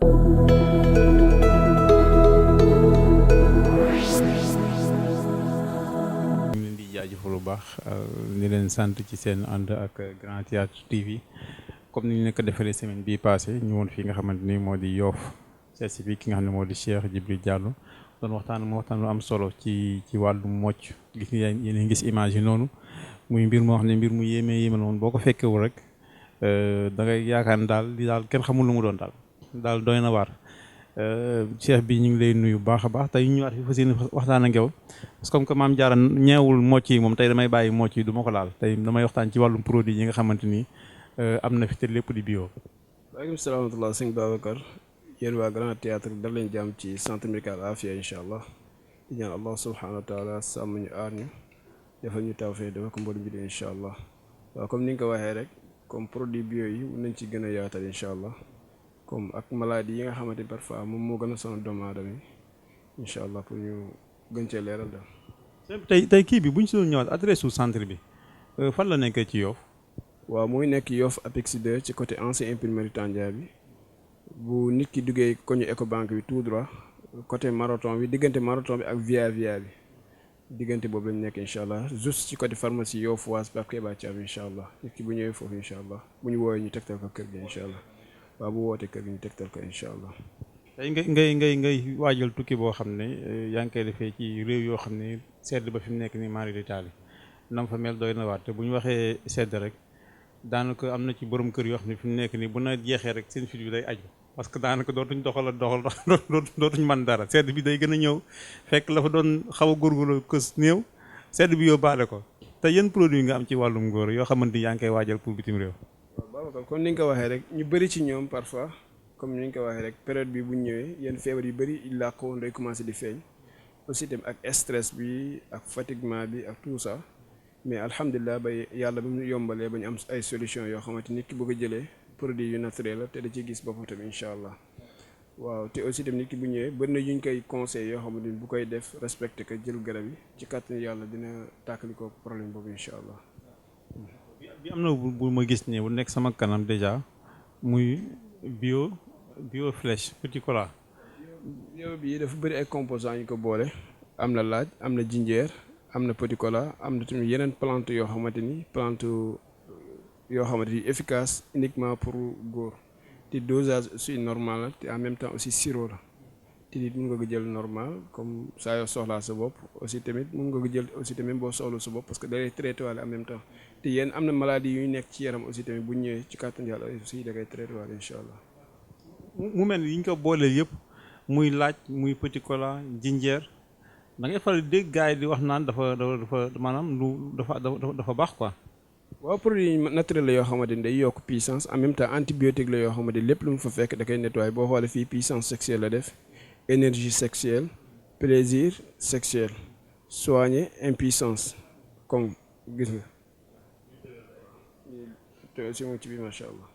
ñu leen di jaajëfal bu baax di leen sant ci seen ànd ak Grand Théâtre TV comme ni ñu leen ko defalee semaine bii passé ñu woon fii nga xamante ni moo di Yoff seet si bi ki nga xam ne moo di Cheikh Djibril Diallo doon waxtaan lu am solo ci wàllu mocc gis nga yéen a gis image yi noonu muy mbir moo xam ne mbir mu yéeme noonu boo ko fekkewul rek da ngay yaakaar ne daal di daal kenn xamul lu mu doon daal doy na waar. Cheikh bi ñu ngi lay nuyu bu baax a baax tey ñu ñëwaat fi fas yéene waxtaan ak yow parce que comme que Maam Jaara ñeewul mocc yi moom tey damay bàyyi mocc yi du ma ko laal tey damay waxtaan ci wàllum produit yi nga xamante ni am na fi te lépp di bio. waaleykum salaam wa rahmatulah sëñ Babacar yéen waa Grand Théâtre daf leen jàmm ci centre médical Afia incha allah di ñaan allah subhanahu wa taala sàmm ñu aar ñu defal ñu tawfeex dafa ko mboolem bi incha allah waaw comme ni nga ko waxee rek comme produit bio yi mun nañ ci gën a yaatal incha allah. comme ak maladie yi nga xamante parfois moom moo gën a sonal doomu aadama yi incha allah pour ñu gën cee leeral daal. tey kii bi bu ñu si doon ñëwaat adresse su centre bi fan la nekkee ci Yoff. waaw muy nekk Yoff Apex 2 ci côté ancien imprimerie Tandia bi bu nit ki duggee koñu Ecobank bi tout droit côté marathon bi diggante marathon bi ak via bi diggante boobu lañ nekk incha allah juste ci côté pharmacie Yoff waas Pape Keba Thiam incha allah nit ki bu ñëwee foofu incha allah bu ñu woowee ñu tegtal ko kër gi incha allah. waaw bu wootee kër gi ñu tegtal ko incha allah. tey ngay waajal tukki boo xam ne yaa ngi koy defee ci réew yoo xam ne sedd ba fi mu nekk nii mari d'Italie nam fa mel doy na waat te bu ñu waxee sedd rek daanaka am na ci borom kër yoo xam ne fi mu nekk nii bu na jeexee rek seen fit bi day aju parce que daanaka dootuñ doxal dootuñ mën dara sedd bi day gën a ñëw fekk la fa doon xaw a góorgóorlu kës néew sedd bi yóbbaale ko te yenn produit nga am ci wàllum góor yoo xamante ni yaa ngi koy waajal pour bitim réew. Babacar comme ni nga ko waxee rek ñu bëri ci ñoom parfois comme ni nga ko waxee rek période bi bu ñu ñëwee yenn feebar yu bëri il laa ko day commencé di feeñ aussi tamit ak stress bi ak fatiguement bi ak tout ça mais alhamdulilah ba yàlla ba mu yombalee ba ñu am ay solution yoo xamante nit ki bu ko jëlee produit yu naturel la te da ciy gis boppam tamit incha allah waaw te aussi tamit nit ki bu ñëwee bëri na yu ñu koy conseil yoo xamante ni bu koy def respecté ko jël garab yi ci kàttan yàlla dina tàkkali ko problème boobu incha allah. bi am na bu ma gis ne bu nekk sama kanam déjà muy bio flèche petit cola. bio bi dafa bëri ay composants yu ko boole am na laaj am na jinjeer am na petit cola am na tamit yeneen plante yoo xamante ni efficace uniquement pour góor te dosage aussi normal la te en même temps aussi sirop la te nit mun nga ko jël normal comme saa yoo soxlaa sa bopp aussi tamit mun nga ko jël aussi tamit boo soxla sa bopp parce que da lay traité waale en même temps te yéen am na maladie yu nekk ci yaram aussi tamit bu ñëwee ci kàttan yàlla aussi da koy traité waale incha allah. mu mel ni yi ñu ko booleel yëpp muy laaj muy petit cola jinjeer da ngay faral di dégg gars yi di wax naan dafa maanaam dafa baax quoi. waaw produit naturel la yoo xamante ni day yokk puissance en même temps antibiotique la yoo xamante ni lépp lu mu fa fekk da koy nettoyer boo xoolee fii puissance sexuelle la def énergie sexuelle plaisir sexuel soigner impuissance comme gis nga te aussi moom ci biir macha allah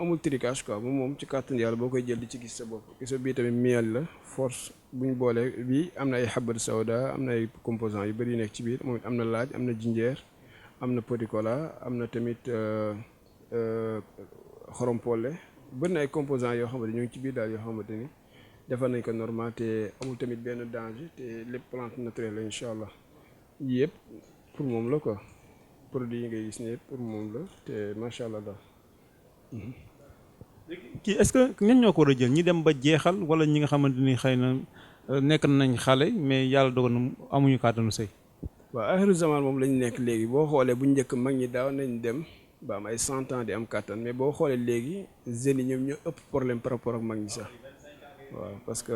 amul tricage quoi moom ci kàttan yàlla boo koy jël di ci gis sa bopp gis bii tamit miel la force bu ñu boolee bii am na ay xabat sawda am na ay composants yu bëri yu nekk ci biir moom am na laaj am na jinjeer am na petit cola am na tamit xorom polle bëri na ay composants yoo xamante ni ñu ngi ci biir daal yoo xamante ni defar nañ ko normal te amul tamit benn danger te lépp plante naturelle la incha allah yii yëpp pour moom la quoi produit yi ngay gis ne yëpp pour moom la te macha allah daal. kii est-ce que ñan ñoo ko war a jël ñi dem ba jeexal wala ñi nga xamante ni xëy na nekk nañ xale mais yàlla dogal na amuñu kàttanu sëy. waaw axiru zaman moom lañu nekk léegi boo xoolee bu njëkk mag ñi daaw nañ dem ba am ay 100 ans di am kàttan mais boo xoolee léegi jeunes yi ñoom ñoo ëpp problème par rapport ak mag ñi sax waaw parce que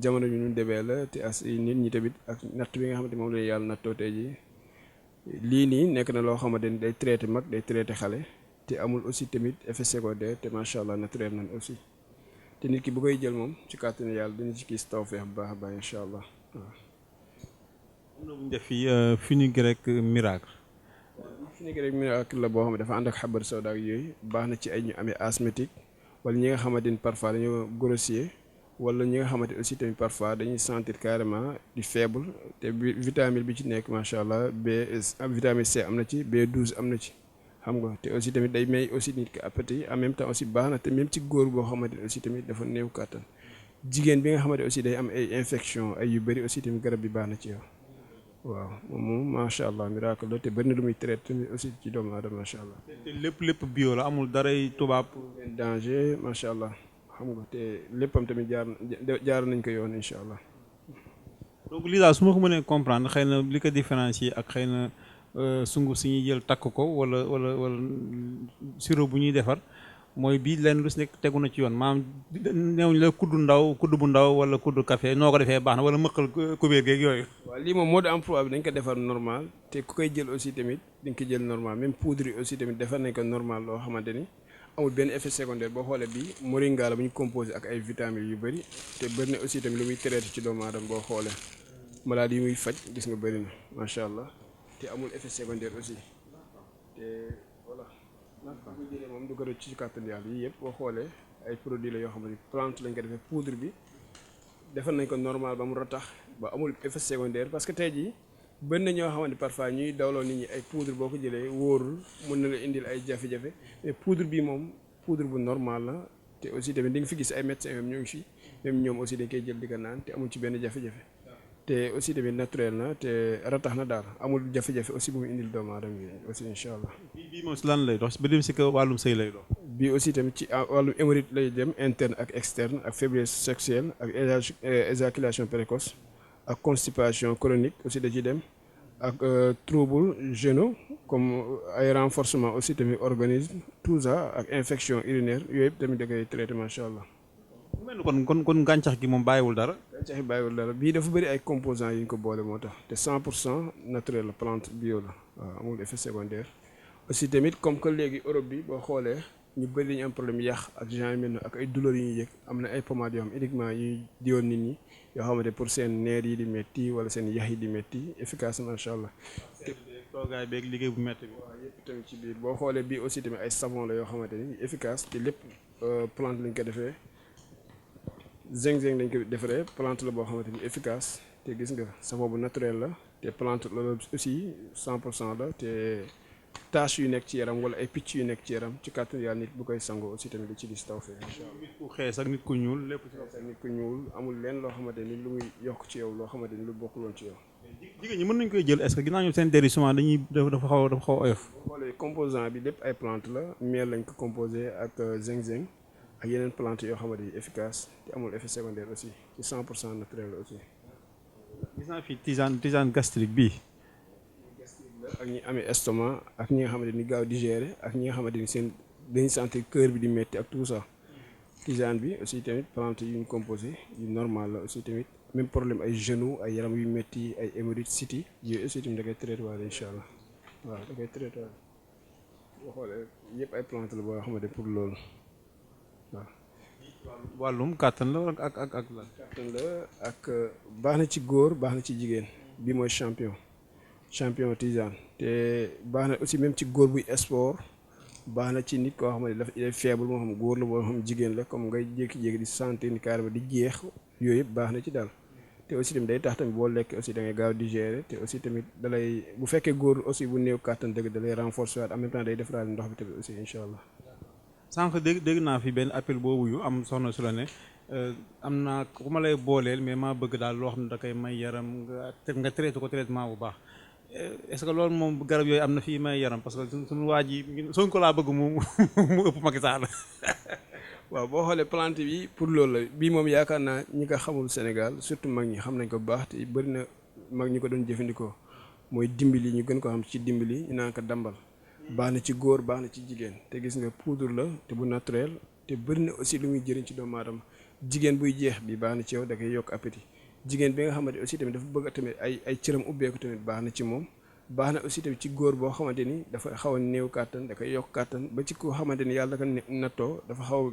jamono bi ñu demee la te as nit ñi tamit ak natt bi nga xamante moom la yàlla nattoo tey ji lii nii nekk na loo xamante ni day traité mag day traité xale te amul aussi tamit effet secondaire te macha allah naturel nañ aussi te nit ki bu koy jël moom ci kàttanu yàlla dina ci gis tawfeex bu baax a baax incha allah waaw. am na bu ñu def fii fenugrec miracle. fenugrec miracle la boo xam ne dafa ànd ak xabar sawda ak yooyu baax na ci ay ñu amee asthmatique wala ñi nga xamante ni parfois dañoo grossier wala ñi nga xamante aussi tamit parfois dañuy sentir carrément di faible te vitamine bi ci nekk macha allah vitamine C am na ci B12 am na ci xam nga te aussi tamit day may aussi nit ki appétit en même temps aussi baax na te même ci góor boo xamante ne aussi tamit dafa néew kàttan jigéen bi nga xamante aussi day am ay infection ay yu bëri aussi tamit garab bi baax na ci yow waaw moom macha allah miracle la te bëri na lu muy traité tamit aussi ci doomu aadama macha allah. te lépp bio la amul daray tubaab. danger macha allah xam nga te léppam tamit jaar nañ ko yoon incha allah. donc lii daal su ma ko mënee comprendre xëy na li ko différencier ak xëy na sunguf si ñuy jël takk ko wala sirop bu ñuy defar mooy bii leen lu si nekk tegu na ci yoon maanaam neewuñ la kudd bu ndaw wala kudd café noo ko defee baax na wala mëqal kubéer geeg yooyu. waaw lii moom mode d'emploi bi dañ ko defar normal te ku koy jël aussi tamit dañ ko jël normal même poudre yi aussi tamit defar nañ ko normal loo xamante ni amul benn effet secondaire boo xoolee bii moringa la bu ñu composé ak ay vitamines yu bëri te bëri na aussi tamit lu muy traité ci doomu aadama boo xoolee maladie yi muy faj gis nga bëri na macha allah te amul effet secondaire aussi te voilà. bu jëlee moom du ko rëcc ci kàttan yàlla yi yëpp boo xoolee ay produits la yoo xam ne plante lañ ko defee poudre bi defal nañ ko normal ba mu ratax ba amul effet secondaire parce que tey jii bëri na ñoo xamante parfois ñuy dawloo nit ñi ay poudre boo ko jëlee wóorul mën na la indil ay jafe-jafe mais poudre bi moom poudre bu normal la te aussi tamit di nga fi gis ay médecins même ñoo ngi fi même ñoom aussi dañ koy jël di ko naan te amul ci benn jafe-jafe te aussi tamit naturel na te ratax na daal amul jafe-jafe aussi bu mu indil doomu aadama yi aussi incha allah. bii moom si lan lay dox ba dem si ko wàllum sëy lay dox. bii aussi tamit ci wàllum hémorroïde lay dem interne ak externe ak faiblesse sexuelle ak éjaculation précoce ak constipation chronique aussi da ci dem ak trouble généraux comme ay renforcement aussi tamit organisme tout ça ak infection urinaire yooyu yëpp tamit da koy traité macha allah. mu mel ni kon gàncax gi moom bàyyiwul dara. gàncax gi bàyyiwul dara bii dafa bëri ay composants yi ñu ko boole moo tax te 100% naturel la plante bio la waaw amul effet secondaire aussi tamit comme que léegi Europe bi boo xoolee ñu bëri dañu am problème yàq ak genre mel ak ay douleurs yu ñuy yëg am na ay pommades yoo xam uniquement yuy diwoon nit ñi yoo xamante pour seen neer yi di métti wala seen yax yi di métti efficace macha allah. toogaay beeg liggéey bu métti bi. waaw yëpp tamit ci biir boo xoolee bii aussi tamit ay savon la yoo xamante ni efficace te lépp plante lañ ko defee. zinc lañ ko defaree plante la boo xamante ni efficace te gis nga savon bu naturel la te plante loolu aussi 100% la te tache yu nekk ci yaram wala ay picc yu nekk ci yaram ci kàttan yàlla nit bu koy sangoo aussi tamit da ci gis taw fee incha allah. nit ku xees ak nit ku ñuul lépp ci xees ak nit ku ñuul amul leen loo xamante ni lu muy yokk ci yow loo xamante ni lu bokkuloon ci yow. jigéen ñi mën nañu koy jël est-ce que ginnaaw ñoom seen der yi souvent dafa xaw a oyof. boo xoolee composant bi lépp ay plante la miel lañ ko composé ak zinc ak yeneen plante yoo xamante ni efficace te amul effet secondaire aussi ci 100% naturel aussi. gis naa fi tisane gastrique bii. ak ñi amee estomac ak ñi nga xamante ni gaaw digérer ak ñi nga xamante ni seen dañuy sentir cœur bi di métti ak tout ça tisane bi aussi tamit plante yu ñu composé yu normal la aussi tamit même problème ay genoux ay yaram yu métti ay hémorroïdes city yooyu aussi tamit da koy traité waale incha allah waaw da koy traité waale boo xoolee yëpp ay plante la boo xamante pour loolu waaw. wàllum kàttan la ak la. kàttan la ak baax na ci góor baax na ci jigéen bi mooy champion tisane te baax na aussi même ci góor buy sport baax na ci nit koo xam ne dafa il est faible moo xam góor la boo xam jigéen la comme ngay jékki-jékki di sentir ni carrément di jeex yooyu yëpp baax na ci daal te aussi tamit day tax tamit boo lekk aussi da ngay gaaw digérer te aussi tamit dalay bu fekkee góor aussi bu néew kàttan dëgg dalay renforcer waat en même temps day defaraat ndox bi tamit aussi incha allah. sànq dégg naa fi benn appel boobu yu am soxna su la ne am naa ku ma lay booleel mais maa bëgg daal loo xam ne da koy may yaram nga traité ko traitement bu baax est-ce que loolu moom garab yooyu am na fii may yaram parce que suñu waa ji Sonko laa bëgg mu ëpp Macky Sall. waaw boo xoolee plante bi pour loolu la bii moom yaakaar naa ñi ko xamul Sénégal surtout mag ñi xam nañ ko bu baax te bëri na mag ñi ko doon jëfandikoo mooy dimbali ñu gën ko xam ci dimbali ñu naan ko dambal. baax na ci góor baax na ci jigéen te gis nga poudre la te bu naturel te bëri na aussi lu muy jëriñ ci doomu aadama jigéen buy jeex bi baax na ci yow da koy yokk appétit jigéen bi nga xamante aussi tamit dafa bëgg tamit ay cëram ubbeeku tamit baax na ci moom baax na aussi tamit ci góor boo xamante ni dafa xaw a néew kàttan da koy yokk kàttan ba ci ko xamante ni yàlla da ko nattoo dafa xaw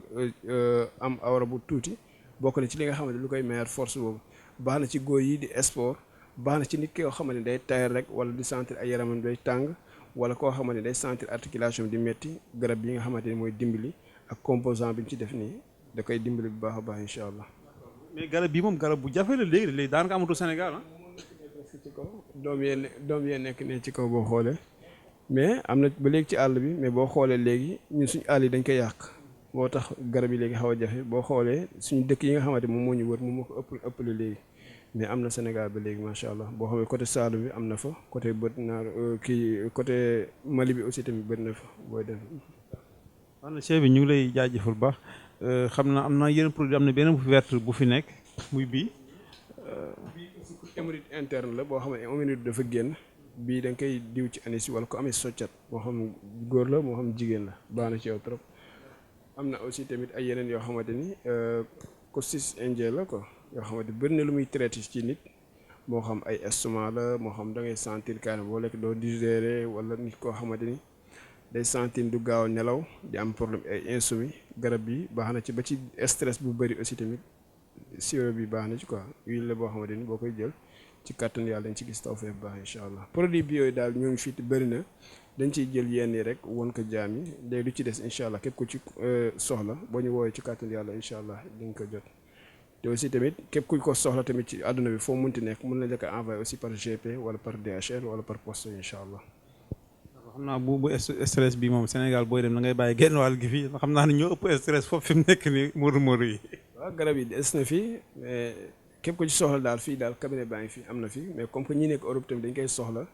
am awra bu tuuti bokk na ci li nga xamante lu koy meilleure force boobu baax na ci góor yi di sport baax na ci nit ki yoo xamante ni day tayal rek wala di sentir ay yaramam day tàng wala koo xamante ni day sentir articulation di métti garab yi nga xamante ni mooy dimbali ak composant bi ñu ci def nii da koy dimbali bu baax a baax incha allah. mais garab bii moom garab bu jafe la léegi daanaka amatul Sénégal ah. ci kaw doom yee nekk ne ci kaw boo xoolee mais am na ba léegi ci àll bi mais boo xoolee léegi ñun suñu àll yi dañ koy yàq moo tax garab yi léegi xaw a jafe boo xoolee suñu dëkk yi nga xamante moom moo ñu wër moom moo ko ëppale léegi mais am na Sénégal ba léegi macha allah boo xoolee côté Saalum bi am na fa côté bët naar kii côté Mali bi aussi tamit bëri na fa booy dem. waaw na chef bi ñu ngi lay jaajëfal bu baax xam na am na yeneen produit am na beneen verte bu fi nekk muy bii. bii aussi pour hémorroïde interne la boo xam ne hémorroïde dafa génn bii da nga koy diw ci anis wala ko amee soccat moo xam góor la moo xam jigéen la baax na ci yow trop. am na aussi tamit ay yeneen yoo xamante ni costis indien la quoi yoo xamante bëri na lu muy traité ci nit moo xam ay estomac la moo xam da ngay sentir kaane boo lekk doo digérer wala nit koo xamante ni day sentir du gaaw a nelaw di am problème ay insomnie garab bi baax na ci ba ci stress bu bëri aussi tamit sirop bi baax na ci quoi huile la boo xamante ni boo koy jël ci kàttan yàlla dañ ci gis tawfeex bu baax incha allah produit bi yooyu daal ñoo ngi fii bëri na dañ ciy jël yenn yi rek won ko jaam yi léegi du ci des incha allah képp ku ci soxla boo ñu woowee ci kàttan yàlla incha allah di nga ko jot te aussi tamit képp ku ko soxla tamit ci àdduna bi foo munti nekk mën nañ la ko envoyé aussi par GP wala par DHL wala par poste incha allah. xam naa bu stress bi moom Sénégal booy dem da ngay bàyyi genn wàll gi fii xam naa ne ñoo ëpp stress foofu fi mu nekk nii móoru yi. waaw garab yi des na fii mais képp ku ci soxla daal fii daal cabinet baa ngi fi am na fi mais comme que ñi nekk Europe tamit dañ koy soxla.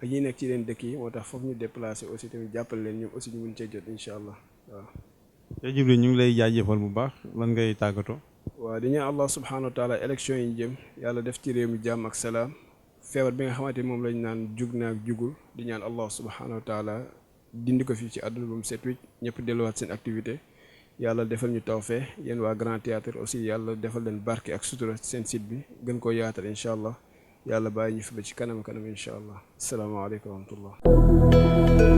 ak ñi nekk ci leen dëkk yi moo tax foog ñu déplacé aussi tamit jàppale leen ñoom aussi ñu mun cee jot incha allah waaw. Cheikh Djibril ñu ngi lay jaajëfal bu baax lan ngay tàggatoo. waaw di ñaan allah subhanahu wa taala élection yi ñu jëm yàlla def ci réew mi jàmm ak salaam feebar bi nga xamante moom lañ naan jug naak jugul di ñaan allah subhanahu wa taala dindi ko fii ci àdduna ba mu set wicc ñëpp delluwaat seen activité yàlla defal ñu tawfeex yéen waa Grand Théâtre aussi yàlla defal leen barke ak sutura seen site bi gën koo yaatal incha allah. yàlla bàyyi ñu fi ba ci kanam kanam incha allah asalaamaaleykum wa rahmatullah